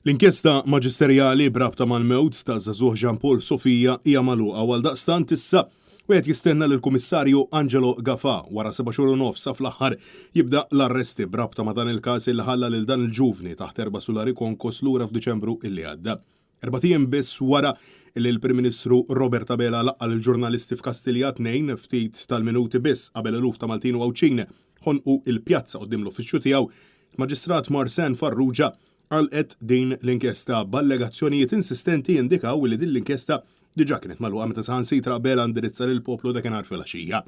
L-inkjesta maġisterjali b'rabta mal-mewt taż-żagħżugħ Jean Paul Sofia hija magħluqa u għaldaqstant issa wieħed jistenna li l-Kummissarju Angelo Gafà wara seba' xhur u nofs sa fl-aħħar jibda l-arresti b'rabta ma' dan il-każ illi ħalla lil dan il-ġuvni taħt erba' sulari konkos lura f'Diċembru illi għadda. Erbat ijiem biss wara li l-Prim Ministru Robert Abela laqqa' lill-ġurnalisti f'Kastilja t-Tnejn, ftit tal-minuti biss qabel eluf ta' Maltin u Għawdxin ħonqu l-pjazza quddiem l-uffiċċju tiegħu, il-Maġistrat Marsanne Farrugia għalqet din l-inkjesta b'allegazzjonijiet insistenti jindikaw li din l-inkjesta diġà kienet magħluqa meta saħansitra Abela indirizza lill-poplu dakinhar filgħaxija.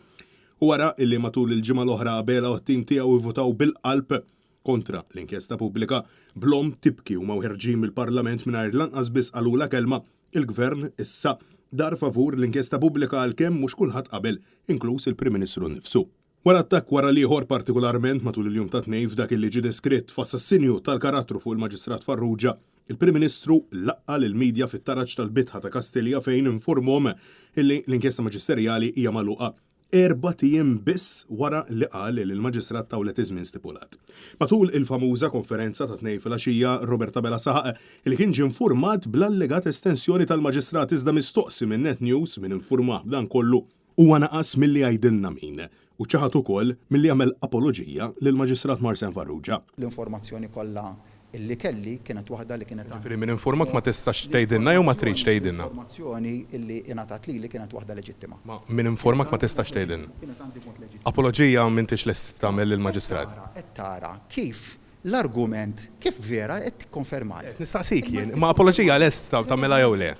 U wara illi matul il-ġimgħa l-oħra Abela u t-tim tiegħu ivvutaw bil-qalb kontra l-inkjesta pubblika, bl-omm tibki huma u ħerġin mill-Parlament mingħajr lanqas biss qalulha kelma, il-Gvern issa dar favur l-inkjesta pubblika għalkemm mhux kulħadd qabel, inkluż il-Prim Ministru nnifsu. Wara attakk wara l-ieħor, partikolarment matul il-jum tat-Tnejn f'dak illi ġie deskritt f'assassinju tal-karattru fuq il-Maġistrat Farrugia, il-Prim Ministru laqqa' lill-media fit-taraġ tal-bitħa ta' Kastilja fejn infurmhom illi l-inkjesta maġisterjali hija magħluqa erbat ijiem biss wara li qal li l-Maġistrat tawlet iż-żmien stipulat. Matul il-famuża konferenza tat-Tnejn filgħaxija, Robert Abela saħaq li kien ġie nfurmat bl-allegat estensjoni tal-Maġistrat iżda mistoqsi minn Net News min infurmah b'dan kollu, Huwa naqas milli jgħidilna min, u ċaħad ukoll milli jagħmel apoloġija lill-Maġistrat Marsen Farrugia. L-informazzjoni kollha li kelli kienet waħda li kienet. Jiġifieri min informak ma tistax tgħidilna jew ma tridx tgħidilna? L-informazzjoni li ingħatat lili kienet waħda leġittima. Ma min informak ma tistax tgħidilna. Apoloġija m'intix lest tagħmel lill-Maġistrat? Qed tara kif L-argument kif vera qed tikkonfermali. Qed nistaqsik jien, imma apoloġija lest tagħmilha jew le?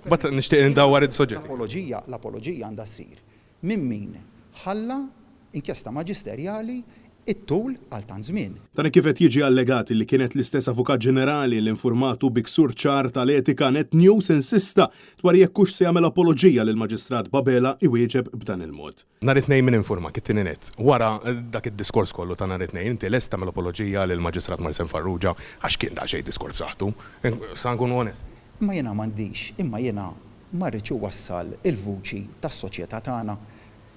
Mbagħad nixtieq indawwar is-suġġett. L-apoloġija, l-apoloġija għandha ssir minn min ħalla inkjesta maġisterjali ttul għal tant żmien. Dan hekk kif qed jiġi allegat li kienet l-istess Avukat Ġenerali li infurmatu bi ksur ċar tal-etika, Net News insista dwar jekk hux se jagħmel apoloġija lill-Maġistrat B'Abela iwieġeb b'dan il-mod. Nhar it-Tnejn min informak, it-tieni nett, wara dak id-diskors kollu ta' nhar it-Tnejn, inti lest tagħmel apoloġija lill-Maġistrat Marsen Farrugia għax kien daqsxejn diskors b'saħħtu, sa nkunu onesti. Imma jiena m'għandix, imma jiena ma rridx iwassal il-vuċi tas-soċjetà tagħna.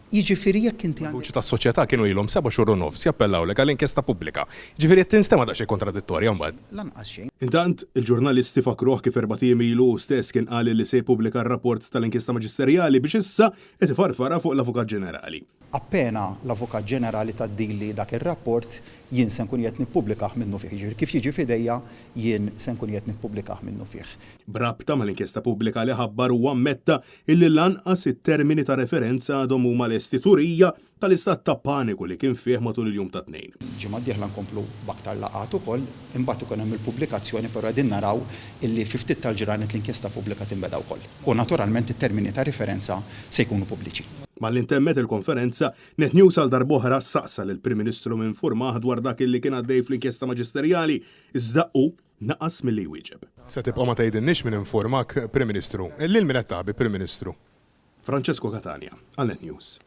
Jiġifieri jekk inti għandek. Il-vuċi tas-soċjetà kienu ilhom seba' xhur u nofs jappellawlek għal inkjesta pubblika. Jiġifieri qed tinstema' daqsxejn kontradittorja mbagħad. Lanqas xejn. Intant, il-ġurnalisti fakkruh kif erbat ijiem ilu hu stess kien qal li se jippubblika r-rapport tal-inkjesta maġisterjali biex issa Qed ifarfarha fuq l-Avukat Ġenerali. Appena l-Avukat Ġenerali tgħaddili dak ir-rapport, jien se nkun qiegħed nippubblikah minnufih. Jiġifieri kif jiġi f'idejja, jien se nkun qiegħed nippubblikah minnufih. B'rabta mal-inkjesta pubblika li ħabbar huwa ammetta illi lanqas it-termini ta' referenza għadhom huma lesti, turija tal-istat ta' paniku li kien fih matul il-jum tat-Tnejn. Ġimgħa d-dieħla nkomplu b'aktar laqgħat ukoll, imbagħad ikun hemm il-pubblikazzjoni però qegħdin naraw illi fi ftit tal-ġranet l-inkjesta pubblika tinbeda wkoll. U naturalment it-termini ta' riferenza se jkunu pubbliċi. Malli ntemmet il-konferenza, Net News għal darb'oħra saqsa lill-Prim Ministru min infurmah dwar dak illi kien għaddej fl-inkjesta maġisterjali, iżda hu naqas milli jwieġeb. Se tibqa' ma tgħidilniex min informak, Prim Ministru? Lil min qed taħbi, Prim Ministru? Francesco Catania, għal Net News.